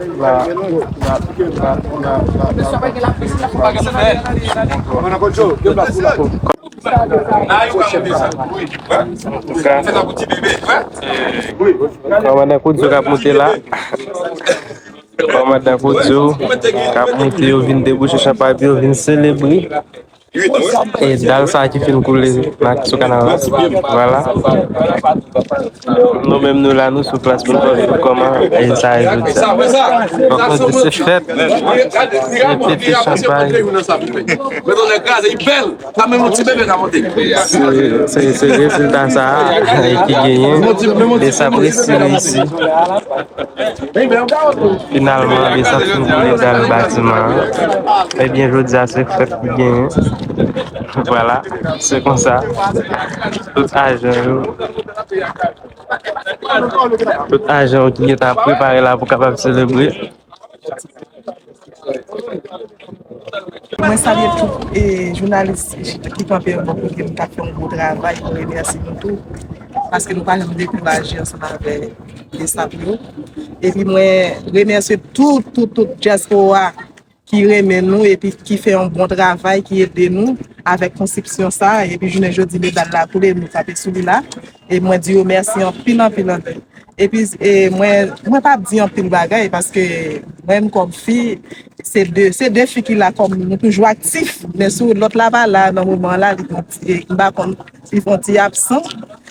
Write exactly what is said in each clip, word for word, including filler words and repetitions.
La, la, la, la, la, la. Antouka, Kòmandan Koudyo k ap moute la. Kòmandan Koudyo k ap moute, yo vin debouche chanpay pou yo vin selebre. E dal sa ki fin koule nan, sou kanal la. Vwala. Nou menm nou la, nou sou plas pou nou fè kòman e sa ye jodi a. Donk nou di se fèt. Se fèt, se chanpay. Se, se, se rezilta sa a ki genyen. E sa presi reyisi. Finalman, desant fin koule dal batiman an. Ebyen, jodi a se fèt ki genyen. Vwala, se konsa. Tout ajan yo, tout ajan yo ki gentan ap prepare la pou kapab selebre. Mwen salye tout e jounalis ki kanpe yon bò kote m k ap fè yon gwo travay, mwen remèsye nou tou. Paske nou pa janm dekouraje ansanm avè Besap yo. Epi mwen remèsye tout, tout, tout dyaspora ki renmen nou epi ki fè yon bon travay, ki ede nou avèk konstriksyon sa. Epi jounen jodi, medal la koule, nou kanpe sou li la. E mwen di yo mèsi anpil, anpil, anpil. Epi e, mwen, mwen p ap di anpil bagay paske mwen menm kòm fi, se de, se de fi ki la kòm nou toujou aktif. Men si lòt la pa la nan moman la, li, li, m pa konn, li fè yon ti absan.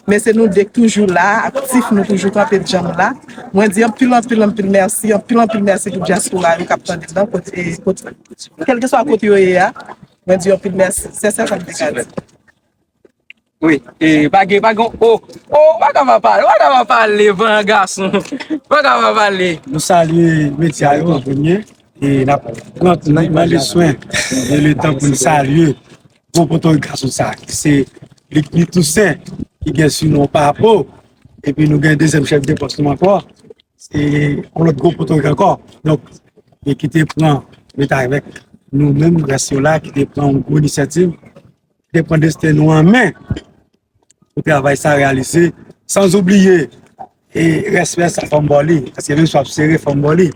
Men se nou de k toujou la, aktif, nou toujou kanpe djanm la. Mwen di anpil, anpil, anpil mèsi, anpil, anpil mèsi pou dyaspora yo k ap tande m nan, kote, kote, kèlkeswa kote yo ye a. Mwen di anpil mèsi. Se sa sa m te ka di. Wi, e pa gen, pa gen, o, o, pa ka pa pale, pa ka pa pale, van gason, pa ka pa pale. Nou salye medya yo an premye, e n ap pran, n ap mande swen de letan pou n salye gwo potorik gason sa, ki se Luckny Toussaint, ki gen sinon Papo, epi nou gen dezyèm chèf de pòs nou ankò, se yon lòt gwo potorik ankò. Donk, e ki te pran, met avèk nou menm, rès yo la, ki te pran yon gwo inisyativ, te pran desten nou an men pou travay sa reyalize, san oubliye e rès rès sa fò m ba w li, paske menm si w ap sere fò m ba w li.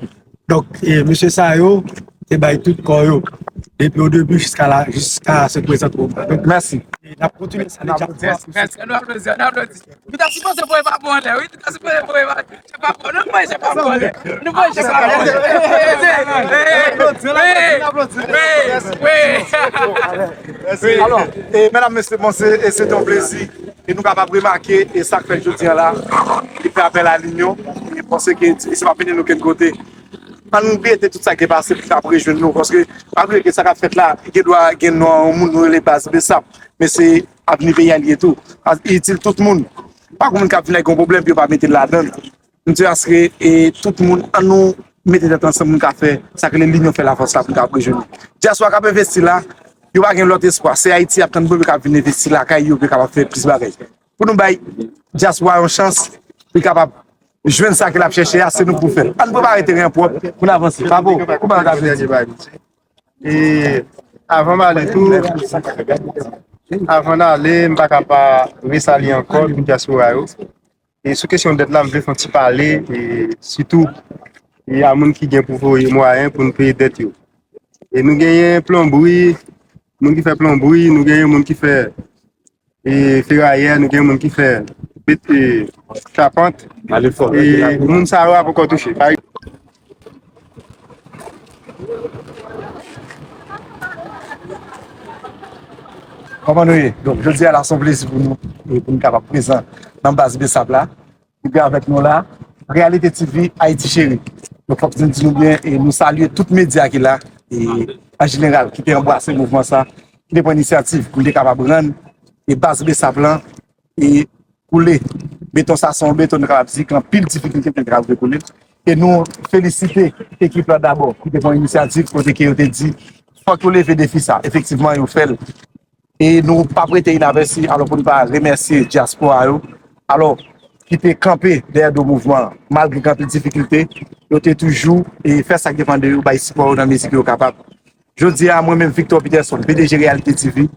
Donk, e mesye sa yo te bay tout kò yo, depi o debi jiska la, jiska se prezan tou. Donk, mèsi. E n ap kontinye sa. Mèsi, mèsi. Nou aplodi, nou aplodi. Nou ta sipoze voye pa bon anlè, wi. Nou ta sipoze voye pa. Se pa bon, nou manje pa bon. Nou manje pa bon. Wi, wi, wi. Alò, e, medam, mesye, bon, se, e se te yon plezi. E nou kapab remake, e sa k fèt jodi a la, li fè apèl a linyon. E panse ke divize pa mennen nou kenn kote. Ann rete tout sa ki pase pou kapab rejwenn nou. Paske, pa bliye ke sa k ap fèt la, gen dwa gen non yon moun nou rele Baz Besap. Men se avni peyi a li ye tou. Li itil tout moun. Pa gen moun k ap vin ak yon pwoblèm pou yo pa mete l ladan l. M di aske e tout moun, ann nou mete tèt ansanm, nou ka fè sa k rele linyon fè lafòs la pou n ka ap rejwenn. Dyaspora k ap envesti la, yo pa gen lòt espwa. Se Ayiti y ap tann pou yo ka vin envesti lakay yo, pou yo kapab fè plis bagay. Pou nou bay dyaspora yon chans, pou l kapab jwenn sa ke l ap chèche a, se nou pou fè l. Ann prepare teren an pwòp pou n avanse. Papo, kouman w ta vle di? E avan m ale tou, avan n ale, m pa ka pa resalye ankò tout dyaspora yo. E sou kesyon dèt la, m vle fè yon ti pale, e sitou e a moun ki gen pou voye mwayen pou n peye dèt yo. E nou genyen plonbri, moun ki fè plonbri, nou genyen moun ki fè e ferayè, nou gen moun ki fè bet, e chapant. E moun sa yo pa poko touche. Pa Kòman nou ye? Donk, jodi a la, se yon plezi pou nou, e pou nou kapab prezan nan baz Besap la. Epi avèk nou la, Réalité T V, Ayiti Cheri. Donk, fòk nou di nou byen, e nou salye tout medya ki la, e an jeneral, ki te anbrase mouvman sa, ki te pran inisyativ pou nou te kapab rann e baz Besap lan, e koule. Beton sa se yon beton nou kapab di ki anpil difikilte pou l kapab rekoule. E nou felisite ekip la dabò ki te pran inisyativ kote ke yo te di fòk yo leve defi sa. Efektivman, yo fè l. E nou p ap rete inavèsi, alò pou nou pa remèsye dyaspora yo. Alò, ki te kanpe dèyè do mouvman an, malgre gen anpil difikilte, yo te toujou e fè sa k depann de yo, bay sipò yo nan mezi ke yo kapab. Jodi a, mwen menm, Victor Peterson, P D G Réalité T V,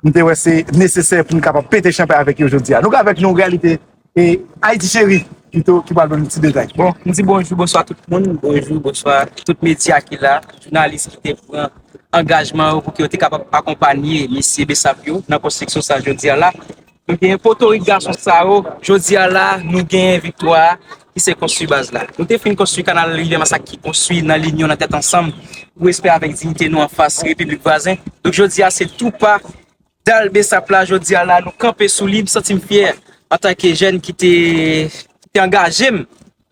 m te wè se nesesè pou n kapab pete chanpay avèk yo jodi a. Nou gen avèk nou Réalité e Ayiti Cheri. Kito ki pral ban nou ti detay. Bon, m di bonjou, bonswa tout moun, bonjou, bonswa tout medya ki la, jounalis ki te pran angajman yo pou ke yo te kapab akonpanye mesye Besap yo nan konstriksyon sa jodi a la. Nou genyen potorik gason sa yo, jodi a la, nou genyen viktwa a ki se konstwi baz la. Nou te fin konstwi kanal Rivyè Masak ki konstwi nan linyon nan tèt ansanm pou respè avèk diyite nou anfas repiblik vwazen. Donk jodi a se tou pa dal Besap la, jodi a la, nou kanpe sou li, m santi m fyè antanke jèn ki te, ki te angaje m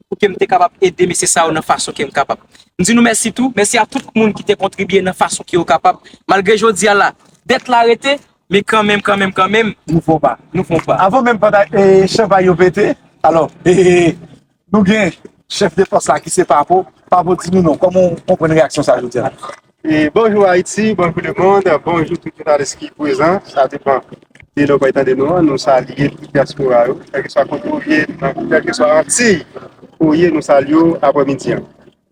pou ke m te kapab ede mesye sa yo nan fason ke m kapab. M di nou mèsi tou, mèsi a tout moun ki te kontribye nan fason ke yo kapab. Malgre jodi a la, dèt la rete, men kanmenm, kanmenm, kanmenm, nou fon pa. Nou fon pa. Avan menm pandan e, chanpay yo pete, alò, e, nou gen chèf de pòs la ki se Papo. Papo, di nou non, kòman w konprann reyaksyon sa a jodi a? E, bonjou Ayiti, bonjou lemonn, bonjou tout jounalis ki prezan. Sa depann de lè w pral tande nou an. Nou salye tout dyaspora yo, kèlkeswa kote w ye, nan kèlkeswa Antiy ou ye, nou salye w aprèmidi an.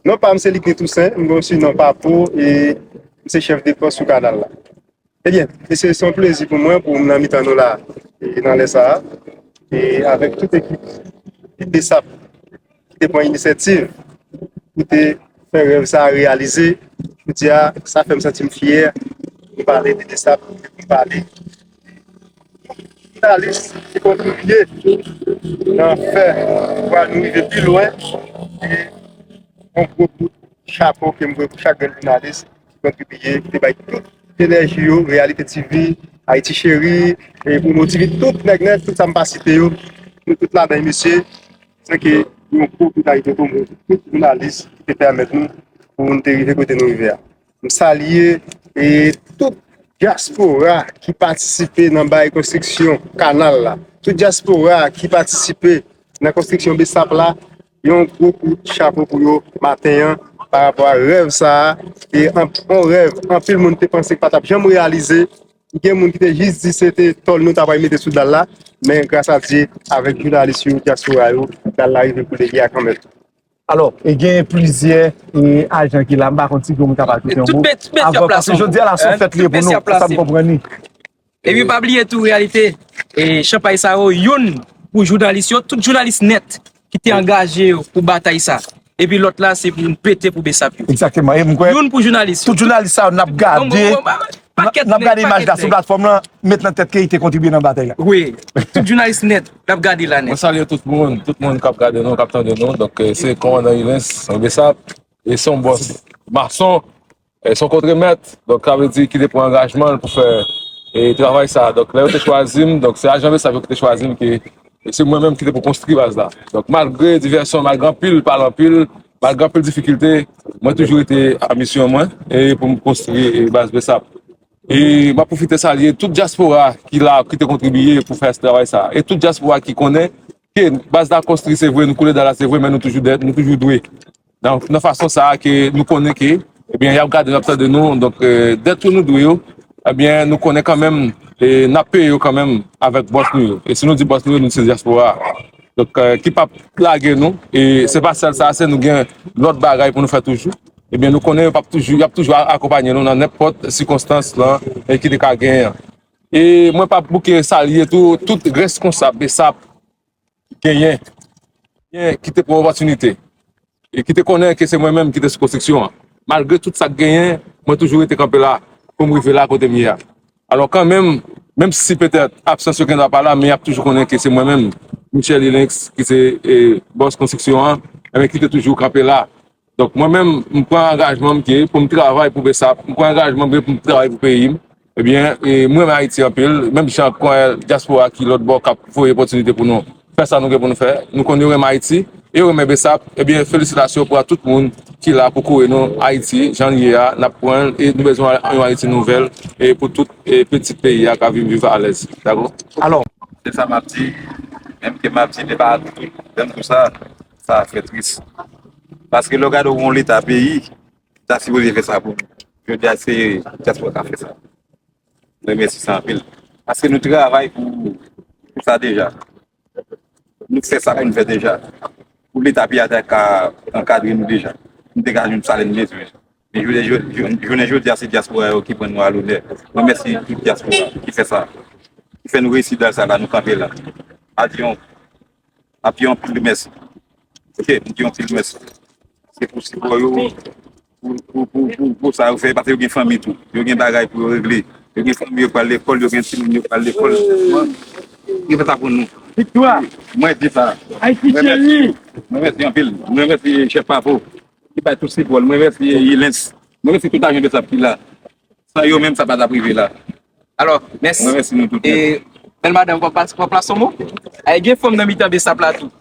Non pa m se Ligny Toussaint, m gen yon sinon Papo, e m se chèf de pòs sou kanal la. Ebyen, mesye, se yon plezi pou mwen pou m nan mitan nou la, e nan lè sa a, e avèk tout ekip Besap ki te pran inisyativ pou te fè rèv sa a reyalize. Jodi a, sa fè m santi m fyè pou m pale de Besap, pou m pale jounalis ki kontribye nan fè vwa nou rive pi lwen. E yon gwo kout chapo ke m voye pou chak grenn jounalis ki kontribye, ki te bay tout enèji yo, Reyalite T V, Ayiti Cheri, e Promo T V, tout nèg nèt, tout sa m pa site yo, nou tout ladan, mesye, se ke yon gwo kout chapo pou tout jounalis ki te pèmèt nou pou nou te rive kote nou rive a. M salye e tout dyaspora ki patisipe nan bay konstriksyon kanal la, tout dyaspora ki patisipe nan konstriksyon Besap la, yon gwo kout chapo pou yo maten an pa rapò a rèv sa a, e an- yon rèv anpil moun te panse ki pa t ap janm reyalize. Gen moun ki te jis di se te tòl nou ta pral mete sou dal la, men gras a Dye, avèk jounalis yo, dyaspora yo, dal la rive koule, li a kanmenm. Alò, e gen plizyè e, ajan ki la, m pa konn si gen moun k ap ajoute yon mo avan, paske jodi a la se yon fèt li ye pou nou, sa m konprann li. Epi pa bliye tou, Reyalite, e chanpay sa yo, youn pou jounalis yo, tout jounalis nèt ki te angaje yo pou batay sa. Epi lòt la, se pou n pete pou Besap yo. Egzakteman. E m kwè youn pou jounalis yo, tout jounalis sa yo n ap gade, n ap gade imaj la sou platfòm lan, met nan tèt ke li te kontribye nan batay la. Wi, tout jounalis nèt, n ap gade la nèt. Mwen salye tout moun, tout moun k ap gade nou, k ap tande nou. Donk, e, se kòmandan Ilens, Besap, e se yon bòs mason, e se yon kontremèt, donk sa vle di ki te pran angajman l pou fè e travay sa a. Donk lè yo te chwazi m, donk se ajan Besap yo ki te chwazi m ke e se mwen menm ki te pou konstwi baz la. Donk malgre divèsyon, malgre anpil pale anpil, malgre anpil difikilte, mwen toujou rete a misyon mwen e pou m konstwi e baz Besap. E m ap pwofite salye tout dyaspora ki la, ki te kontribye pou fè travay sa a. E tout dyaspora ki konnen ke baz la konstwi, se vre, nou koule dal la, se vre, men nou toujou dèyè, nou toujou dwe. Nan, nan fason sa a ke nou konnen ke, ebyen, y ap gade, y ap tande nou. Donk, e, dèt yo nou dwe yo, ebyen, nou konnen kanmenm, e n ap peye yo kanmenm avèk bòs nou yo. E si nou di bòs nou yo, nou se dyaspora a. Donk, e, ki p ap lage nou. E se pa sèl sa, se nou gen lòt bagay pou nou fè toujou. Ebyen, nou konnen yo p ap toujou, y ap toujou a- akonpanye nou nan nenpòt sikonstans lan, e ki te ka genyen an. E mwen p ap bouke salye tou, tout reskonsab Besap genyen, genyen ki te pran opòtinite, e ki te konnen ke se mwen menm ki te sou konstriksyon an. Malgre tout sa k genyen, mwen toujou rete kanpe la pou m rive la kote m ye a. Alò kanmenm, menm si petèt absans yo gendwa pa la, men y ap toujou konnen ke se mwen menm, Michel Ilinx, ki se, e, bòs konstriksyon an, enben ki te toujou kanpe la. Donk mwen menm, m pran angajman m ke pou m travay pou Besap, m pran angajman m ke pou m travay pou peyi m. Ebyen, e, m renmen Ayiti anpil, menm jan k wè dyaspora ki lòt bò k ap voye opòtinite pou nou fè sa nou gen pou nou fè. Nou konn yo renmen Ayiti e yo renmen Besap. Ebyen, felisitasyon pou a tout moun ki la pou kouri nou Ayiti, jan l ye a, n ap pran l e nou bezwen yon Ayiti nouvèl e pou tout e pitit peyi a ka viv, viv alèz. Dakò? Alò, se sa m ap di, menm ke m ap di, men pa tout, menm tou sa, sa fè tris. Paske lè w gade yon leta peyi, ta sipoze fè sa pou nou. Jodi a, se dyaspora k ap fè sa. Mwen remèsye sa anpil. Paske nou travay pou, pou sa deja. Nou fè sa pou nou fè deja. Pou leta peyi a ta ka ankadre nou deja. Nou te ka jwenn salè nou bezwen. Men jounen, jou- jounen jodi a, se dyaspora yo ki pran nou a lonè. Mwen remèsye tout dyaspora ki fè sa. Ki fè nou reyisi dal sa la, nou kanpe la. Adyon. Ap yon anpil mèsi. Ok, m di yon pil mèsi. Se pou sipò yo, pou, pou, pou, pou, pou sa yo fè, paske yo gen fanmi tou. Yo gen bagay pou yo regle. Yo gen fanmi yo pral lekòl, yo gen timoun yo pral lekòl. Yo fè sa pou nou. Viktwa! Mwen di sa. Ayiti cheri! Mwen mèsi anpil. Mwen mèsi chèf Pavo. Ki bay tout sipò. Mwen mèsi Yilens. Mwen mèsi tout ajan Besap ki la. San yo menm, sa pa t ap rive la. Alò, mèsi. Mwen mèsi nou tout. E, bèl madanm, w ap plas yon mo? Ay, gen fanm nan mitan Besap la tou.